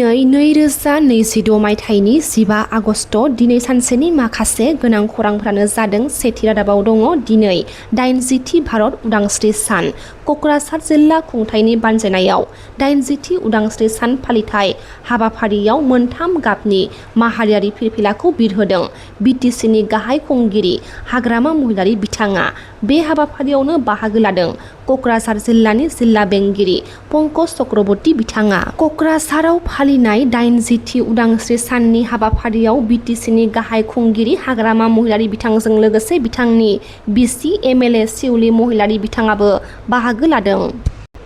दिनै 2026 मायथाइनि 15 आगस्ट दिनै सानसेनि माखासे गोनां खौरांफ्रानो जादों। सेथि रादाबाव दङ दिनै 80थि भारत उदांस्रि सान। क'क्राझार जिल्ला खुंथायनि बानजायनायाव 80थि उदांस्रि सान फालिथाय हाबाफारियाव मोनथाम गाबनि माहारियारि फिरफिलाखौ बिरहोदों बिटिसिनि गाहाय खुंगिरि हाग्रामा महिलारि बिथाङा। बे हाबाफारियावनो बाहागो लादों क'क्राझार जिल्लानि जिल्ला बेंगिरि पंकज चक्रवर्ती बिथाङा। क'क्राझाराव फालिनाय 80थि उदांस्रि साननि हाबाफारियाव बिटिसिनि गाहाय खुंगिरि हाग्रामा महिलारि बिथांजों लोगोसे बिथांनि बिसि एमएलए शिउली महिलारि बिथाङाबो बाहागो लादों।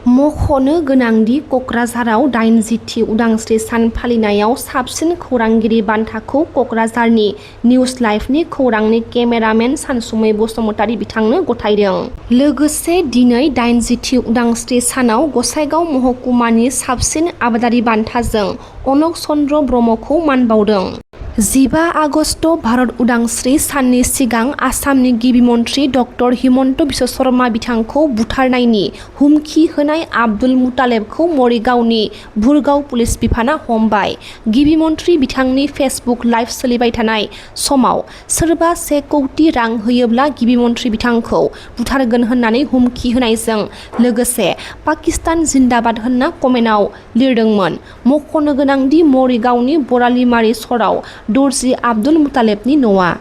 मख'नो गोनांदि क'क्राझाराव 80थि उदांस्रि सान फालिनायाव साबसिन खौरांगिरि बान्थाखौ क'क्राझारनि निउज लाइभनि खौरांनि केमेरामेन सानसुमै बसुमतारी बिथांनो गथायदों। लोगोसे दिनै 80थि उदांस्रि सानाव गसाइगाव महकुमानि साबसिन आबादारि बान्थाजों अनक चन्द्र ब्रह्मखौ मान बावदों। 15 आगस्ट भारत उदांस्रि साननि सिगां आसामनि गिबि मन्थ्रि डक्टर हिमन्त बिश्व शर्मा बिथांखौ बुथारनायनि हुमखि होनाय आब्दुल मुतालेबखौ मरिगावनि भुरगाव पुलिस बिफाना हमबाय। गिबि मन्थ्रि बिथांनि फेसबुक लाइभ सोलिबाय थानाय समाव सोरबा 1 कौटि रां होयोब्ला गिबि मन्थ्रि बिथांखौ बुथारगोन होननानै हुमखि होनायजों लोगोसे पाकिस्तान जिन्दाबाद होनना कमेन्टआव लिरदोंमोन। मख'नो गोनांदि मरिगावनि बरालिमारि सराव दर्जि आब्दुल मुतालेबनि न'आ।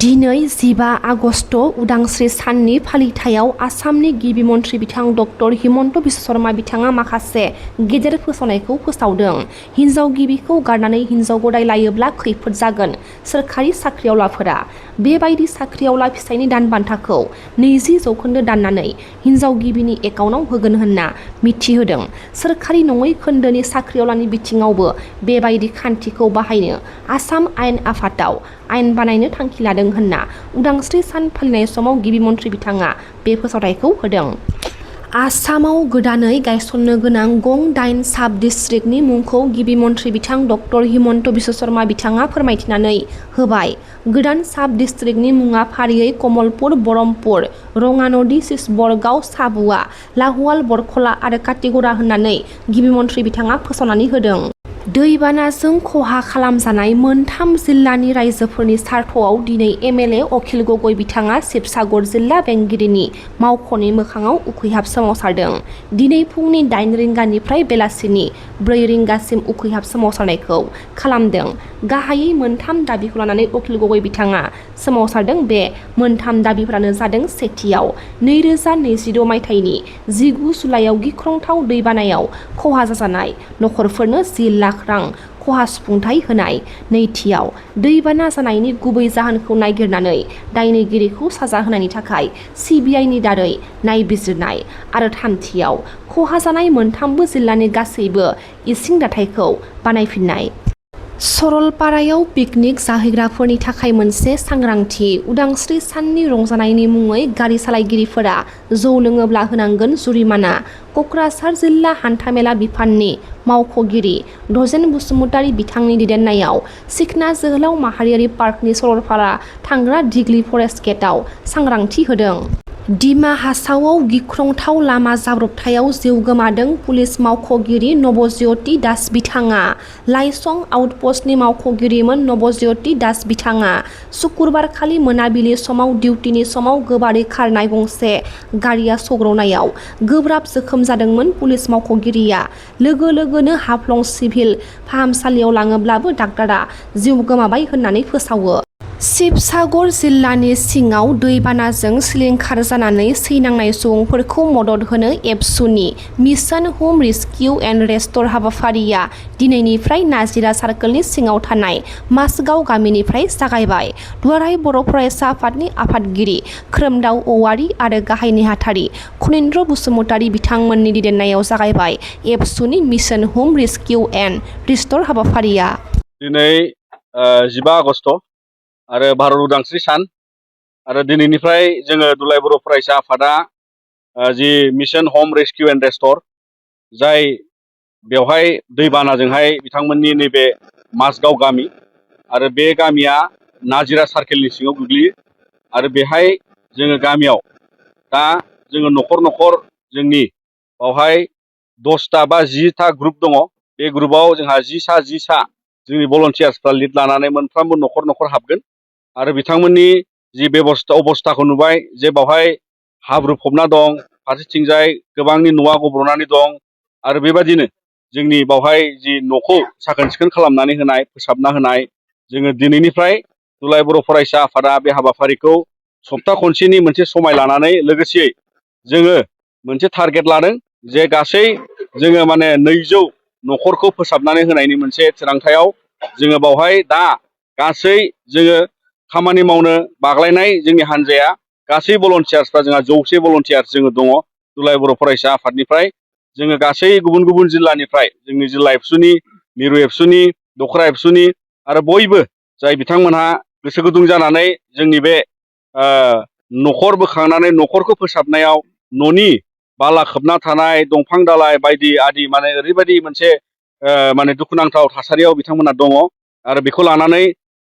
दिनै 15 आगस्ट उदांस्रि साननि फालिथायाव आसामनि गिबि मन्थ्रि बिथां डक्टर हिमन्त बिश्व शर्मा बिथाङा माखासे गेदेर फोसावनायखौ फोसावदों। हिनजाव गिबिखौ गारनानै हिनजाव गदाय लायोब्ला खैफोद जागोन सोरखारि साख्रिआवलाफोरा। बेबायदि साख्रिआवला फिसायनि दान बान्थाखौ 20% दाननानै हिनजाव गिबिनि एकाउन्टआव होगोन होनना मिथिहोदों। सोरखारि नङै खोन्दोनि साख्रिआवलानि बिथिङावबो बेबायदि खान्थिखौ बाहायनो आसाम आयेन आफादाव आयेन बानायनो थांखि लादों होनना उदांस्रि सान फालिनाय समाव गिबि मन्थ्रि बिथाङा बे फोसावथायखौ होदों। आसामाव गोदानै गायसननो गोनां गं 8 साब डिस्ट्रिक्टनि मुंखौ गिबि मन्थ्रि बिथां डक्टर हिमन्त बिश्व शर्मा बिथाङा फोरमायथिनानै होबाय। गोदान साब डिस्ट्रिक्टनि मुङा फारियै कमलपुर, बरमपुर, रङानदी, चिचबरगाव, साबुआ, लाहुवाल, बरखला आरो काटिगरा होननानै गिबि मन्थ्रि बिथाङा फोसावनानै होदों। दैबानाजों खहा खालामजानाय मोनथाम जिल्लानि रायजोफोरनि सार्थआव दिनै एमएलए अखिल गगৈ बिथाङा शिबसागर जिल्ला बेंगिरिनि मावख'नि मोखाङाव उखैहाब सोमावसारदों। दिनै फुंनि 8 रिंगानिफ्राय बेलासिनि 4 रिंगासिम उखैहाब सोमावसारनायखौ खालामदों। गाहायै मोनथाम दाबिखौ लानानै अखिल गगৈ बिथाङा सोमावसारदों। बे मोनथाम दाबिफोरानो जादों। सेथियाव 2026 मायथाइनि 19 जुलाइआव गिख्रंथाव दैबानायाव खहा जाजानाय नखरफोरनो 10 लाख रां खहा सुफुंथाय होनाय। नैथियाव दैबाना जानायनि गुबै जाहोनखौ नागिरनानै दायनिगिरिखौ साजा होनायनि थाखाय सिबिआइनि दारै नायबिजिरनाय। आरो थामथियाव खहा जानाय मोनथामबो जिल्लानि गासैबो इसिं दाथायखौ बानायफिननाय। सरलपारायाव पिकनिक जाहैग्राफोरनि थाखाय मोनसे सांग्रांथि। उदांस्रि साननि रंजानायनि मुङै गारि सालायगिरिफोरा जौ लोङोब्ला होनांगोन जुरिमाना। क'क्राझार जिल्ला हान्थामेला बिफाननि मावख'गिरि धजेन बसुमतारी बिथांनि दैदेननायाव सिखना जोहोलाव माहारियारि पार्कनि सरलपारा थांग्रा दिग्लि फरेस्ट गेटआव सांग्रांथि होदों। डिमा हासावआव गिख्रंथाव लामा जाब्रबथायाव जिउ गोमादों पुलिस मावख'गिरि नबज्यति दास बिथाङा। लाइसं आउटपस्टनि मावख'गिरिमोन नबज्यति दास बिथाङा। सुकुरबारखालि मोनाबिलि समाव डिउटिनि समाव गोबारै खारनाय गंसे गारिया सौग्रावनायाव गोब्राब जोखोम जादोंमोन पुलिस मावख'गिरिया। लोगो लोगोनो हाफ्लं सिभिल फाहामसालियाव लाङोब्लाबो डाक्टारा जिउ गोमाबाय होननानै फोसावो। शिबसागर जिल्लानि सिङाव दैबानाजों सिलिंखार जानानै सैनांनाय सुबुंफोरखौ मदद होनो एबसुनि मिशन हम रेस्किउ एन्ड रेस्टर हाबाफारिया दिनैनिफ्राय नाजिरा सार्कोलनि सिङाव थानाय मासगाव गामिनिफ्राय जागायबाय। दुलाराय बर' फरायसा आफादनि आफादगिरि खोरोमदाव औवारी आरो गाहाय नेहाथारि खनिन्द्र बसुमतारी बिथांमोननि दैदेननायाव जागायबाय एबसुनि मिशन हम रेस्किउ एन्ड रेस्टर हाबाफारिया। दिनै 15 आगस्ट आरो भारत उदांस्रि सान आरो दिनैनिफ्राय जोङो दुलाराय बर' फरायसा आफादा जि मिशन हम रेस्किउ एन्ड रेस्टर जाय बेवहाय दैबानाजोंहाय बिथांमोननि नैबे मासगाव गामि आरो बे गामिया नाजिरा सार्केलनि सिङाव गोग्लैयो आरो बेहाय जोङो गामियाव दा जोङो न'खर न'खर जोंनि बावहाय 10टा बा 10टा ग्रुप दङ। बे ग्रुपाव जोंहा 10 सा जोंनि भलन्टियार्सफ्रा लिड लानानै मोनफ्रोमबो न'खर न'खर हाबगोन आरो बिथांमोननि जि अबस्थाखौ नुबाय जे बावहाय हाब्रु फबना दं, फारसेथिंजाय गोबांनि न'आ गब्र'नानै दं आरो बेबादिनो जोंनि बावहाय जि न'खौ साखोन सिखोन खालामनानै होनाय, फोसाबना होनाय, जोङो दिनैनिफ्राय दुलाराय बर' फरायसा आफादा बे हाबाफारिखौ सप्ता खनसेनि मोनसे समाय लानानै लोगोसेयै जोङो मोनसे टारगेट लादों जे गासै जोङो माने 200 न'खरखौ फोसाबनानै होनायनि मोनसे थिरांथायाव जोङो बावहाय दा गासै जोङो खामानि मावनो बाग्लायनाय जोंनि हान्जाया गासै भलन्टियार्सफ्रा जोंहा 100 भलन्टियार्स जोङो दङ दुलाराय बर' फरायसा आफादनिफ्राय जोङो गासै गुबुन गुबुन जिल्लानिफ्राय जोंनि जिल्ला एबसुनि, मिरु एबसुनि, दखरा एबसुनि आरो बयबो जाय बिथांमोनहा गोसो गुदुं जानानै जोंनि बे न'खर बोखांनानै न'खरखौ फोसाबनायाव न'नि बाला खोबना थानाय, दंफां दालाइ बायदि आदि माने ओरैबायदि मोनसे माने दुखुनांथाव थासारियाव बिथांमोना दङ आरो बेखौ लानानै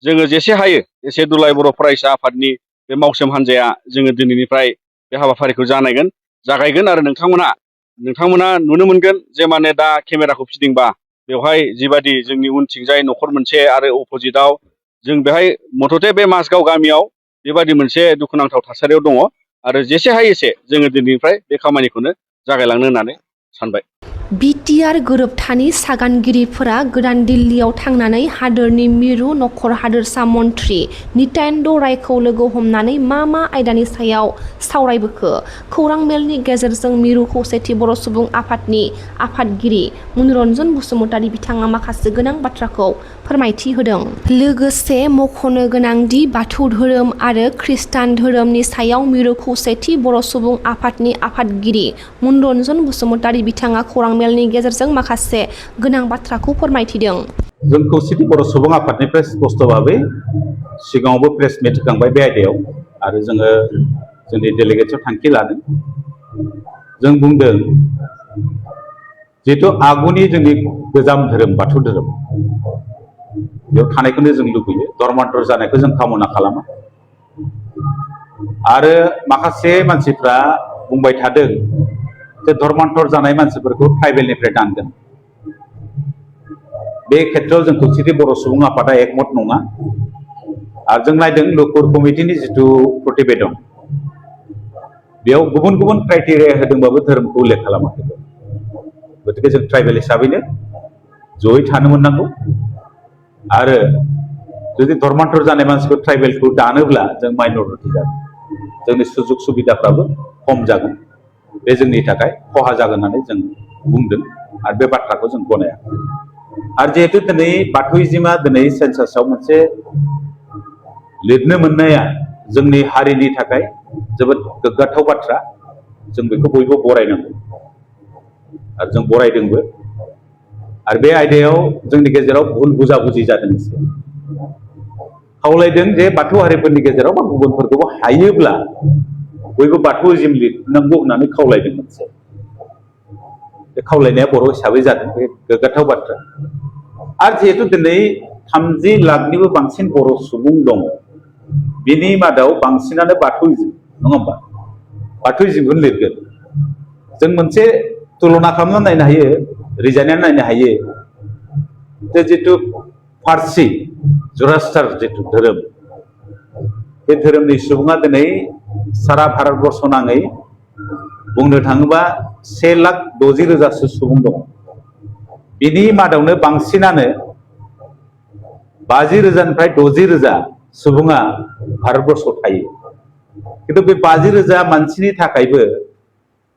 जोङो जेसे हायो एसे दुलाराय बर' फरायसा आफादनि बे मावसोम हान्जाया जोङो दिनैनिफ्राय बे हाबाफारिखौ जागायगोन आरो नोंथांमोना नुनो मोनगोन जे माने दा केमेराखौ फिदिंबा बेवहाय जिबादि जोंनि उनथिंजाय न'खर मोनसे आरो अपोजिटआव जों बेहाय मथथे बे माजगाव गामियाव बेबादि मोनसे दुखुनांथाव थासारियाव दङ आरो जेसे हायो एसे जोङो दिनैनिफ्राय बे खामानिखौनो जागायलांनो होननानै सानबाय। बिटिआर गोरोबथानि सागानगिरिफोरा गोदान दिल्लीयाव थांनानै हादोरनि मिरु नखर हादोरसा मन्थ्रि नित्यानन्द रायखौ लोगो हमनानै मा आयदानि सायाव सावरायबोखो? खौरां मेलनि गेजेरजों मिरु खौसेथि बर' सुबुं आफादनि आफादगिरि मनरन्जन बसुमतारी बिथाङा माखासे गोनां बाथ्राखौ फोरमायथि होदों। लोगोसे मख'नो गोनांदि बाथौ धोरोम आरो खृष्टान धोरोमनि सायाव मिरु खौसेथि बर' सुबुं आफादनि आफादगिरि मनरन्जन बसुमतारी बिथाङा खौरां मेलनि गेजेरजों माखासे गोनां बाथ्राखौ फोरमायथिदों। जों खौसेथि बर' सुबुं आफादनिफ्राय स्पष्ट भाबै सिगाङावबो प्रेस मिट होखांबाय बे आयदायाव आरो जोङो जोंनि डेलिगेट्सआव थांखि लादों। जों बुंदों जिहेथु आगुनि जोंनि गोजाम धोरोम बाथौ धोरोम बेयाव थानायखौनो जों लुबैयो, धर्मान्तर जानायखौ जों कामना खालामा आरो माखासे मानसिफ्रा बुंबाय थादों जे धर्मान्तर जानाय मानसिफोरखौ ट्राइबेलनिफ्राय दानगोन। बे खेत्रआव जों खौसेथि बर' सुबुं आफादा एकमत नङा आरो जों नायदों लुकुर कमिटिनि जिथु प्रतिवेदन बेयाव गुबुन गुबुन क्राइटेरिया होदोंबाबो धोरोमखौ उल्लेख खालामाखै। गतिके जों ट्राइबेल हिसाबैनो जयै थानो मोननांगौ आरो जुदि धर्मान्तर जानाय मानसिखौ ट्राइबेलखौ दानोब्ला जों माइनरिटि जागोन, जोंनि सुजुग सुबिदाफ्राबो खम जागोन, बे जोंनि थाखाय खहा जागोन होननानै जों बुंदों आरो बे बाथ्राखौ जों गनाया। आरो जिहेतु दिनै बाथौइजिमा दिनै सेन्सासाव मोनसे लिरनो मोननाया जोंनि हारिनि थाखाय जोबोद गोग्गाथाव बाथ्रा, जों बेखौ बयबो बरायनांगौ आरो जों बरायदोंबो। आरो बे आयदायाव जोंनि गेजेराव भुल बुजाबुजि जादों एसे। खावलायदों जे बाथौ हारिफोरनि गेजेराव बा गुबुनफोरखौबो हायोब्ला बयबो बाथौइजिम लिरनांगौ होननानै खावलायदों मोनसे। बे खावलायनाया बर' हिसाबै जादों, बे गोग्गाथाव बाथ्रा। आरो जिहेतु दिनै 30 लाखनिबो बांसिन बर' सुबुं दङ, बिनि मादाव बांसिनानो बाथौइजिम नङा होमबा? बाथौइजिमखौनो लिरगोन। जों मोनसे तुलना खालामनानै नायनो हायो, रिजायनानै नायनो हायो जे जिथु फारसि जरास्टार जिथु धोरोम, बे धोरोमनि सुबुङा दिनै सारा भारतबर्ष नाङै बुंनो थाङोबा 1,60,000 सुबुं दङ। बिनि मादावनो बांसिनानो 50,000निफ्राय 60,000 सुबुङा भारतबर्षआव थायो। खिन्थु बे 50,000 मानसिनि थाखायबो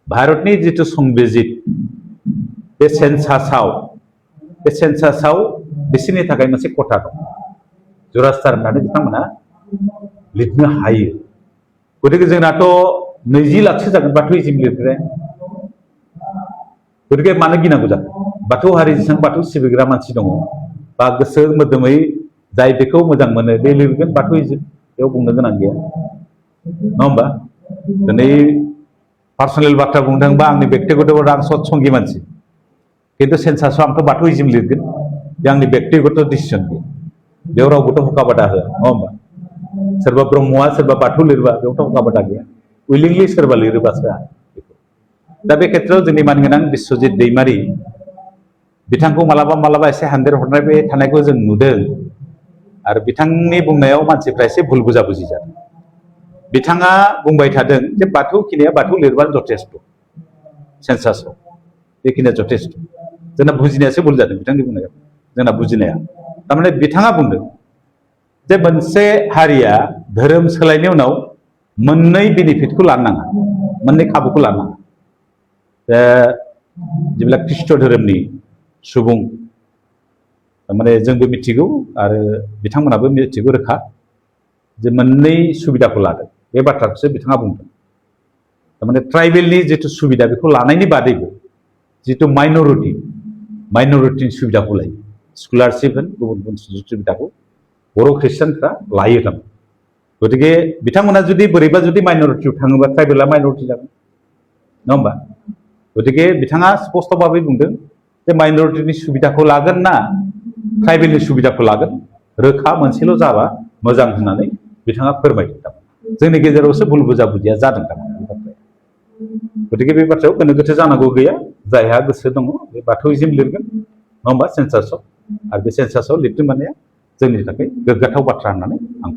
भारतनि जिथु संबिजित बे सेन्सासाव बिसोरनि थाखाय मोनसे खथा दं, जरास्टार होननानै बिथांमोना लिरनो हायो। गतिके जोंनाथ' 20 लाखसो जागोन बाथौइजिम लिरग्राया। गतिके मानो गिनांगौ जाखो? बाथौ हारि जेसेबां बाथौ सिबिग्रा मानसि दङ बा गोसो मोदोमै जाय बेखौ मोजां मोनो बे लिरगोन बाथौइजिम, बेयाव बुंनो गोनां गैया नङा होमबा? दिनै पार्सनेल बाथ्रा बुंनो थाङोबा आंनि बेक्तिगत आं सत्संगि मानसि, खिन्थु सेन्सासाव आंथ' बाथौइजिम लिरगोन, बे आंनि बेक्तिगत डिसिसन। बेयाव रावबोथ' हुखाबादा होआ नङा होमबा? सोरबा ब्रह्मआ सोरबा बाथौ लिरबा बेयावथ' हुखाबादा गैया, उइलिंलि सोरबा लिरोबासो। दा बे खेत्रआव जोंनि मानगोनां बिस्वजित दैमारि बिथांखौ मालाबा मालाबा एसे हान्देर हरनाय थानायखौ जों नुदों आरो बिथांनि बुंनायाव मानसिफ्रा एसे भुल बुजाबुजि जादों बिथाङा बुंबाय थादों जे बाथौ खिनिया बाथौ लिरबानो जथेस्थ सेन्सासआव बेखिनिया जथेस्थ जोंना बुजिनायासो भुल जादों बिथांनि बुंनायाव जोंना बुजिनाया थारमाने बिथाङा बुंदों जे मोनसे हारिया धोरोम सोलायनायनि उनाव मोननै बेनिफिटखौ लानो नाङा मोननै खाबुखौ लानो नाङा जेब्ला ख्रिस्ट धोरोमनि सुबुं माने जोंबो मिथिगौ आरो बिथांमोनाबो मिथिगौ रोखा जे मोननै सुबिदाखौ लादों बे बाथ्राखौसो बिथाङा बुंदों थारमाने ट्राइबेलनि जिथु सुबिदा बेखौ लानायनि बादैबो जिथु माइन'रिटिनि सुबिदाखौ लायो स्कलारशिप होन गुबुन गुबुन सुजुग सुबिदाखौ बर' ख्रिस्टानफ्रा लायो थारमाने गतिके बिथांमोना जुदि बोरैबा जुदि माइन'रिटियाव थाङोबा ट्राइबेला माइन'रिटि जागोन नङा होमबा गतिके बिथाङा स्पष्ट भाबै बुंदों जे माइन'रिटिनि सुबिदाखौ लागोन ना ट्राइबेलनि सुबिदाखौ लागोन रोखा मोनसेल' जाबा मोजां होननानै बिथाङा फोरमायदों थारमाने जोंनि गेजेरावसो भुल बुजाबुजिया जादों थारमाने बे बाथ्राया गतिके बे बाथ्रायाव गोनो गोथो जानांगौ गैया जायहा गोसो दङ बे बाथौइजम लिरगोन नङा होमबा सेन्सासआव आरो बे सेन्सासआव लिरनो मोननाया जोंनि थाखाय गोग्गाथाव बाथ्रा होननानै आं